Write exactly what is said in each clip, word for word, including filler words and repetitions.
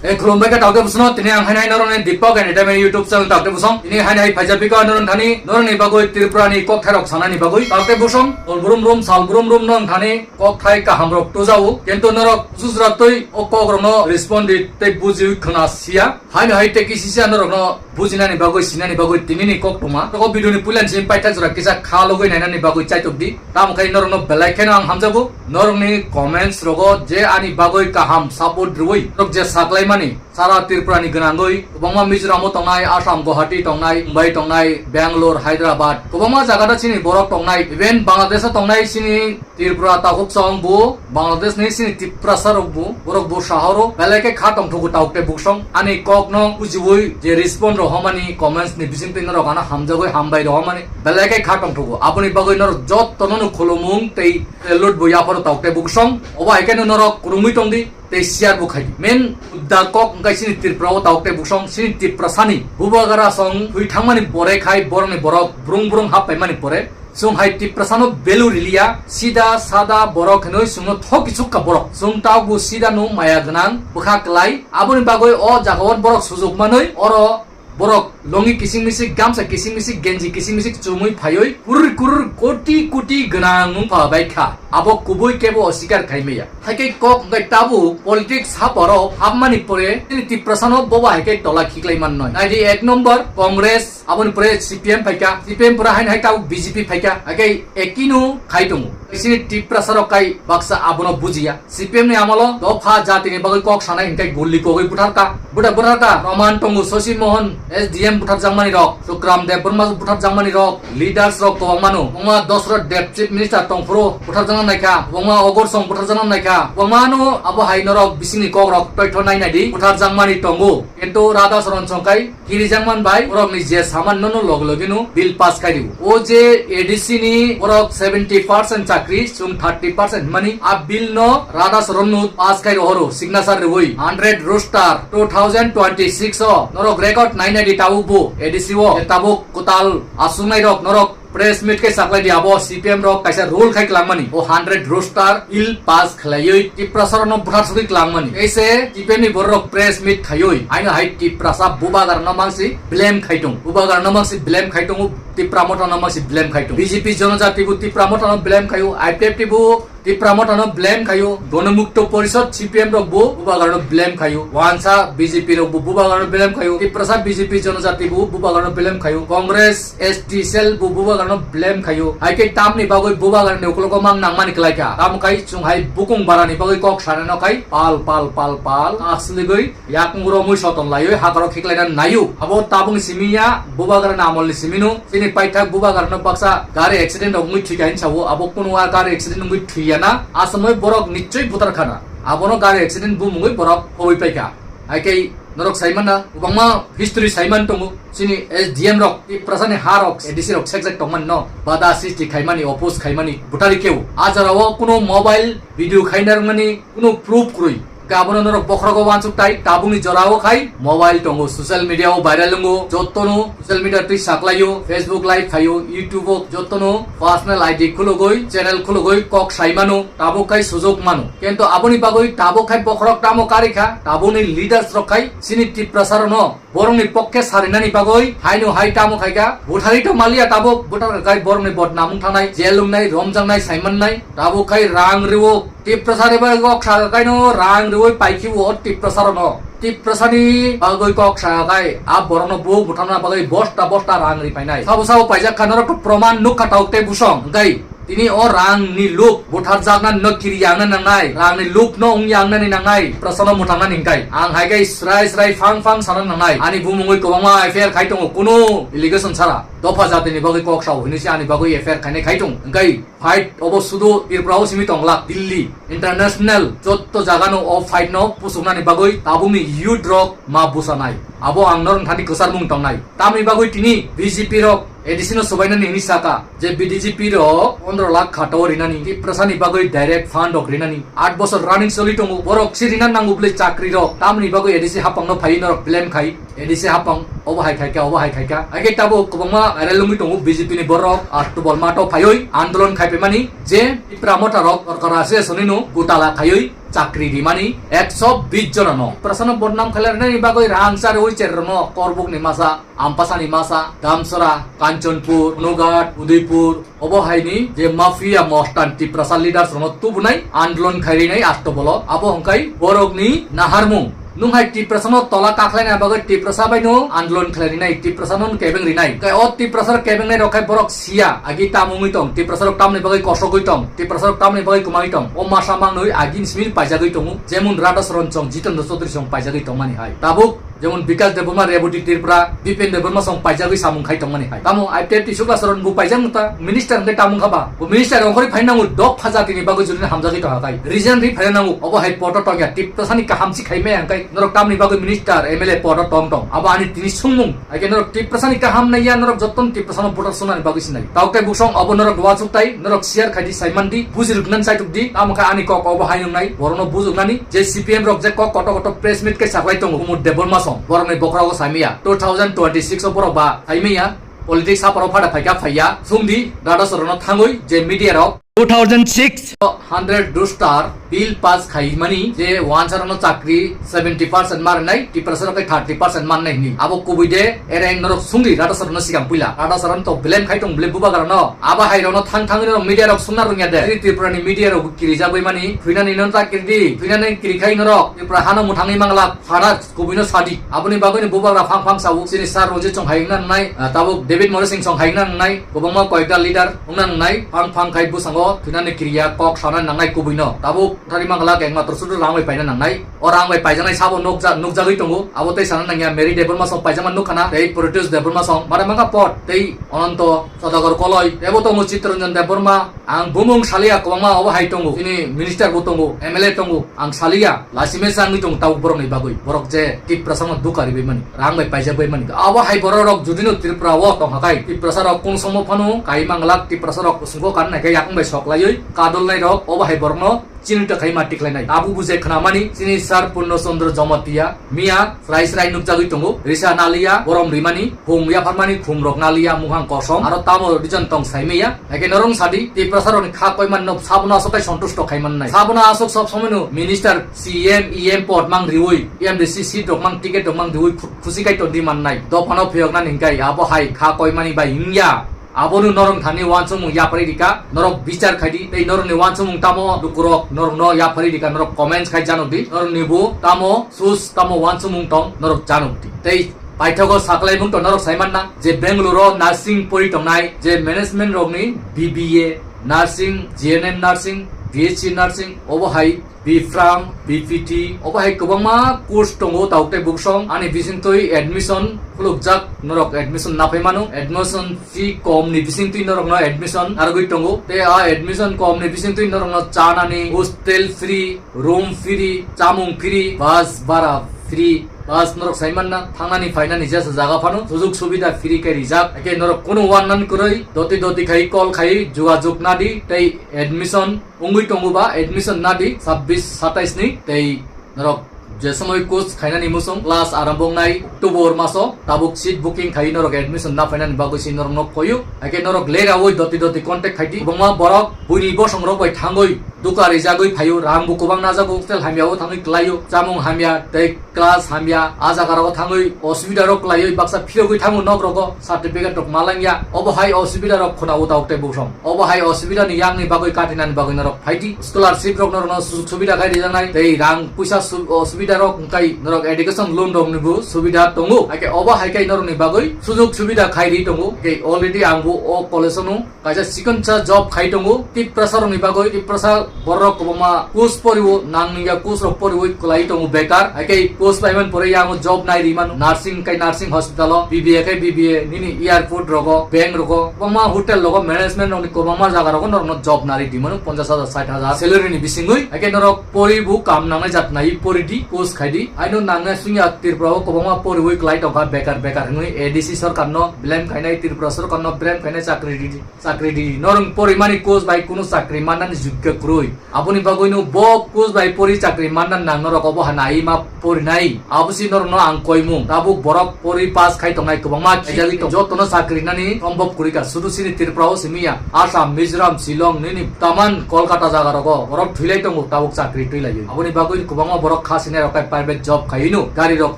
E khulumbai kha taote bwswno, tini ang hainai norokni Deepak Entertainment YouTube channel taote bwsong. Tini hainai phaijak pika norok thani, norokni bagwi Tripura ni kokthairok sanani bagwi. Taote bwsong, hol brum brum, sal brum brum norok thani kokthai kahamrok tujao. Kintu norok susra twi o kokrokno respond di tei buji khna siya. Haino hai tei kisisa norokno bujinani bagwi, sinani bagwi tinini koktwma. Toko video ni puilani simi paithak jora kisa kha logwi nainani bagwi chaitok di. Tamo khai norokno belai kheno ang hamjago. Norokni comments rogo je ani bagwi kaham support rwui, norok je saklaimani, sara Tripura ni gwnangwi, kwbangma Mizoram o tongnai, Assam, Guwahati tongnai, Mumbai tongnai, Bangalore, Hyderabad, kwbangma jaga da chini borok tongnai, even Bangladesh o tongnai chini Tripura takhuk song bo, Bangladesh ni sini Tiprasa rok bo, borok bo sahoro, belai khe kha tongthogo tauk tei buksong. Ani kok no bujiwi je respond rok homani comments ni bising twi norok ano hamjagwi hambai rok homani, belai khe kha tongthogo. Aboni bagwi norok jotto no khulumung tei salute bo yapharo tauk tei buksong. Obo hai khe no norok kwrwngwi tongdi tei share bo khaidi. Men da kok wngkha sini Tripura o tauk tei buksong, sini Tiprasa ni bubagra song thwi thangmani pore khai borok ni borok brung brung hap paimani pore. Chwng hai Tiprasano value riliya, sida sada borok hinwi chwngno thok kichuk kha borok. Chwng tabuk sida no maya gwnang bwkha klai, aboni bagwi o jagao borok sujuk manwi oro borok longi kising misik, gamsa kising misik, genji kising misik chumui phaiwi kurur kurur koti koti gwnang wng pha bai kha. Abo kubui kebo osikar khai maya. Hai khe kok wngkha tabuk politics haparo hapmani pore chini Tiprasano boba hai khe tola khiklai mannoi. Naidi ek number Congress, aboni pore C P M phaikha, C P M pore haino hai tabuk B J P phaikha, hai khe ekino khai tongo. Chini Tiprasa rok kai baksa abono bujiya. C P M ni amolo dopha jatini bagwi kok sanai hinkhe gulli kogwi butharkha. Buda butharkha, proman tongo Shashi Mohan S D M butharjakmani rok, Sukram Debbarma butharjakmani rok, leaders rok kwbangmano. Kwbangma Dosrot Deb chief minister tongphuru butharjakna naikha, kwbangma Ogor song butharjakna naikha. Kwbangmano abo hai norok bisingni kokrok toitho nainai di, butharjakmani tongo. Kintu Radha Charan song kai kirijakman bai borokni je saman nono log logino bill pass khai rio. O je A D C ni borok seventy percent chakri, chwng thirty percent hwnmani a bill no Radha Charan no pass khai rohoro signature riwi hundred roster two thousand twenty-six o norok record nainai di tabuk bo A D C o je tabuk kwtal aswknai rok norok press meet khe saklai di abo C P M rok kaisa rule khai klangmani o hundred roster bill pass khlaiwi Tiprasa rokno bwthar sogwi klangmani. Kaise C P M ni borok press meet khaiwi aino hai Tiprasa bubagra no mangsi blame khai tong. Bubagra no mangsi blame khai tongo, Tipra Motha no mangsi blame khai tong. B J P Jonojati bo Tipra Motha no blame khaio, I P F T bo Tipra Motha no blame khaio, Gonamukto Porishod C P M rok bo bubagra no blame khaio, wansa B J P rok bo bubagra no blame khaio, Tiprasa B J P Jonojati bo bubagra no blame khaio, Congress S T cell bo bubagra no blame khaio. Hai khe tamni bagwi bubagra ni ukologo mang nangmani kwlai kha. Tamo khai chwng hai bukung bara ni bagwi kok sanai no khai pal pal pal pal asligwi yakung romwi soton laiwi hakaro khiklaina naio. Abo tabung simi ya, bubagra ni amol ni simi no. Chini paithak bubagra no baksa gari accident rok wngwi thwikha hinwi sao, abo kunu a gari accident wngwi thwiya na, asomoi borok nichoi buthar khana. Abono gari accident bumungwi borok phobwi paikha. Hai khe norok sai mana, kwbangma history sai man tongo. Chini S D M rok, Tiprasa ni ha rok, A D C rok sekjak tongmani no, bada sristi khaimani, oppose khaimani, butari keu. A jora o kuno mobile video khaina rwmani kuno proof kwrwi. Hwnkhe abono norok bokhorogo uansuk tai, tabukni jora o khai mobile tongo, social media o viral wngo, jotono social media twi saklaio, Facebook live phaio, YouTube o jotono personal I D khulugwi, channel khulugwi kok sai mano, tabuk khai sujok mano. Kintu aboni bagwi tabuk khai bokhorok tamo karikha, tabukni leaders rok khai chini Tiprasa rokno borokni pokkhe sarinani bagwi haino hai tamo khaikha, buthari to maliya tabuk, buthar khai borokni bodnam wng thangnai, jel wngnai, romjaknai, saimannai, tabuk khai rang rwo, Tiprasa ni bagwi kok saka kaino rang rwi paikhiwo Tiprasarokno. Tiprasani bagwi kok saka kai a borokno buk butharna bagwi bosta bosta rang ri painai. Sabo sabo paijak kha norok to proman nukha tauk tei busong. Hwnkhe tini o rangni luk butharjakna no kiri yangna nangnai, rangni luk no wng yangnani nangnai, Tiprasano mwthangnani hwnkhe. Ang hai khe srai srai phang phang sana nangnai. Ani bumungwi kwbangma F I R khai tongo, kunu allegation sara. Dopha jatini bagwi kok sao hinwi se ani bagwi F I R khainai khai tong. Hwnkhe fight obo sudu Tripura o simi tongla, Delhi, international jotto jaga no o fight no pusuknani bagwi tabukni youth rok ma busanai. Abo ang norok thani kwcharmung tongnai. Tamni bagwi tini B J P rok A D C no swbainani hinwi saka je B D J P rok pondro lakh khatao rinani, Tiprasa ni bagwi direct fund rok rinani. Aat bosor running choli tongo, borok si rina nango bwle chakri rok. Tamni bagwi A D C hapang no phaiwi norok blame khai. A D C hapang, obo hai khaikha, obo hai khaikha. Hai khe tabuk kwbangma viral wngwi tongo B J P ni borok, October mato phaiwi andolon khaipaimani je Tipra Motha rok Sorkar Association no gotala khaiwi chakri rimani ekso bis jonano. Tiprasano bodnam khlai rinani bagwi rang charwi cherrokno Korbukni masa, Ampasani masa, Damsora, Kanchanpur, Nughat, Udaipur, obo haini je mafia mostan Tiprasa leaders rokno tubunai andolon khairinai astobolo. Abo hwnkhe borokni naharmung. Nwng hai Tiprasano tola kakhlaina bagwi Tiprasa baino andolon khlai rinai, Tiprasano kebeng rinai. Tei o Tiprasa kebeng nai rok khai borok siya, agi tam wngwi tong, Tiprasa rok tamni bagwi kosogwi tong, Tiprasa rok tamni bagwi kwmagwi tong. O masa mangnwi agini simi paijagwi tongo, jemon Radha Saran song, Jitendra Chaudhary song paijagwi tongmani hai. Tabuk jemon Bikash Debbarma, Rebati Tripura, Bipen Debbarma song paijagwi samung khai tongmani hai. Tamo I P F T Sukla Saran bo paijak nukta, minister hwnkhe tamo wngkha ba? Bo minister ongkhorwi phai nango, dok pha jatini bagwi jurino hamjagwi tongkha khai. Resign ri phai nango, obo hai poto tongya, Tiprasani kaham si khai maya hwnkhe norok tamni bagwi minister, M L A poto tong tong. Abo ani tini sungmung. Haikhe norok Tiprasani kaham naiya, norok jottoni Tiprasano voter sunani bagwi sinai. Tao khe busong obo norok wansuk tai, norok share khai di, sai man di, buji rwknani chaitok di, tamo khe ani kok obo hai nungnai, borokno bujuknani, je C P M rok je kok koto koto press meet khe saklai tongo, Kumud Debbarma song, borokni bokhorogo saimaya, two thousand twenty-six o borok ba saimaya, politics haparo phada phaikha phaiya, sung di, Radha Saran no thangwi je media rok, two thousand six hundred rooster bill pass khaimani je wansarano chakri seventy percent marnai, Tiprasarok khe thirty percent mannai hini. Abo kubui de, ere ang norok sungri Radha Saran no sikang puila. Radha Saran to blame khai tong, blame bubagra no. Abo hai rok no thang thang norok media rok sungna rungya de. Tri Tripura ni media rok kirijagwi mani, thuinani no chakri di, thuinani kiri khai norok. Tripura hano muthangwi mangla, phara kubui no sadi. Aboni bagwi ni bubagra phang phang sabu. Chini sir Ranjit song hai wngna nangnai, ah, tabuk David Morris Singh song hai wngna nangnai. Kwbangma koyekta leader wngna nangnai, phang phang khai bwskango thuinani kiriya kok sana nangnai kubui no. Tabuk thari mangla khe ekmatro sudu rang bai paina nangnai. O rang bai paijaknai sabo nukja-, nukjagwi tongo. Abo tei sana nangya Mary Debbarma song paijakma nukha na, tei Proteus Debbarma song, mara mangka pot, tei Ananto Sadagar Koloi, teibo tongo Chittaranjan Debbarma. Ang bumung salia kwbangma obo hai tongo. Chini minister bo tongo, M L A tongo. Ang salia, lasime sangwi tongo tabuk borokni bagwi. Borok je Tiprasa no dukha ribai mani, rang bai paijak bai mani. Abo hai borok rok judino Tripura o tongkha khai, Tiprasa rok kung somo phano kai manglak, Tiprasa rok sungko kan nai khe yakung bai sok laiwi kadol nai rok obo hai borok no chini ta khai ma tiklai nai. Abo bujai khna mani chini sir Purno Chandra Jamatia miya srai srai nukjagwi tongo. Risa nalia, borom rimani, khum yapharmani, khum rok nalia, muhang kosom, aro tamo reason tong saimaya. Haikhe norong sadi, Tiprasa rokni kha koiman no sabono aswk kai sontusto khai mannai. Sabono aswk sob somoi no minister, C M, E M pod mang riwi, M D C seat rok mang, ticket rok mang riwi khu-, khusi kai tondi mannai. Dophano phiyoknani hingkai abo hai kha koimani bai wngya. Abono norong thani wansukmung yapharwi rika, norok bichar khaidi, tei norokni wansukmung tamo lukurok norokno yapharwi rika, norok comments khai janokdi, norokni bo tamo sus tamo wansukmung tong, norok janokdi. Tei paithago saklaimung tong norok saimanna je Bangalore o nursing pori tongnai, je management rokni B B A nursing, G N M nursing, B S C nursing, obo hai B Pharm, B P T, obo hai kwbangma course tongo, tabuk tei buksong ani bisingtwi admission khulukjak, norok admission naphai mano, admission fee kom ni bisingtwi norokno admission narwgwi tongo, tei a admission kom ni bisingtwi norokno chanani hostel free, room free, chamung free, bus bara free, bus norok saimanna thangnani phainani jesa jaga phano sujug subida free khe rijak, hakhe norok kunu uannan kwrwi doti doti khai call khai jugajug nadi tei admission wngwi tongo ba admission nadi sabbish satais ni tei norok je somoi course khainani musung class arambho wngnai October maso tabuk seat booking khai norok admission na phainani bagwi si norok nok koyu, hakhe norok lerawi doti doti contact khaidi. Kwbangma borok buini bosong rok bai thangwi dukha rijagwi phaio, rang bo kwbang najago, hostel hamya o thangwi klaio, chamung hamya tei class hamya, a jaga rogo thangwi osubida rok kwlaiwi baksa phirogwi thango nok rogo, certificate rok malangya, obo hai osubida rok khuna o tabuk tei buksong. Obo hai osubida ni yakni bagwi katinani bagwi norok phaidi. Scholarship rok norokno sujug subida khai rijaknai, tei rang puisa su-, osubida rok wngkai norok education loan rok ni bo subida tongo. Hakhe obo hai khai norokni bagwi sujug subida khai ri tongo. Hakhe already ang bo o college o no kaisa chikonsa job khai tongo. Tiprasa rokni bagwi, Tiprasa borok kwbangma course poriwo, nang nungya course rok poriwi kwlai tongo bekar. Hakhe course paimani pore yango job nai ri mano. Nursing kai nursing hospital o, B B A kai B B A, nini airport rogo, bank rogo, kwbangma hotel rogo, management rokni kwbangma jaga rogo norokno job nari di mano, ponchash hajar, sait hajar salary ni bisingwi. Hakhe norok poribu kam nangnai jat nai pori di. Post khaidi, aino nangna sungya Tripura o kwbangma poriwi klai tongkha bekar bekar hwnwi A D C sarkar no blame khainai, Tripura sarkar no blame khainai, chakri di, chakri di. Norwng porimani course bai kunu chakri mannani jugga kwrwi. Aboni bagwi no bo course bai pori chakri manna nang norok obo hana ai ma porinai. Abo si norok no ang koimung. Tabuk borok pori pass khai tongnai kwbangma khaijagwi tong. Jotono chakri nani sombhob kwrwi kha. Sudu sini Tripura o simi ya. Assam, Mizoram, Shillong, nini taman Kolkata jaga rogo borok thwilai tongo tabuk chakri twilaiwi. Aboni bagwi kwbangma borok kha sinai rok khai private job khaiwi no gari rok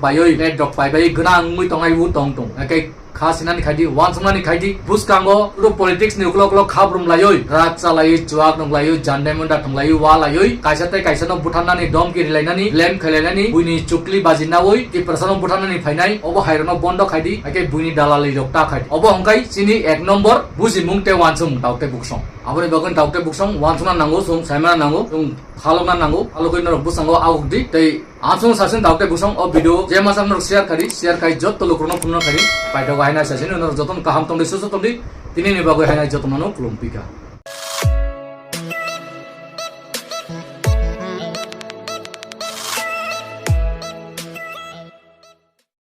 paiwi, flat rok paibai gwnang wngwi tongnai bo tong tong. Ekai kha sinani khaidi, wansuknani khaidi, bwskango oro politics ni uklok uklok kha brum laiwi, drug chalaiwi, chuak nung laiwi, jandai munda thung laiwi, wa laiwi, kaisa tei kaisa no butharnani, domki rilainani, blame khailainani, buini chukli baji nawi, Tiprasa no butharnani phainai, obo hai rokno bondo khaidi, haikhe buini dalali rok ta khaidi. Obo hwnkhe chini ek number bujimung tei wansukmung tauk tei buksong. Aboni bagwi tauk tei buksong wansukna nango, chwng saimana nango, chwng khalokna nango, khalogwi norok bwskango aguk di tei Ang chwng sasing tauk tei bwsong o video je masa norok share khari, share khai jotto lukurokno phunukna khari, paithago haina sasing norok jotono kaham tongdi, susu tongdi, tinini bagwi haina jotono khulum pika.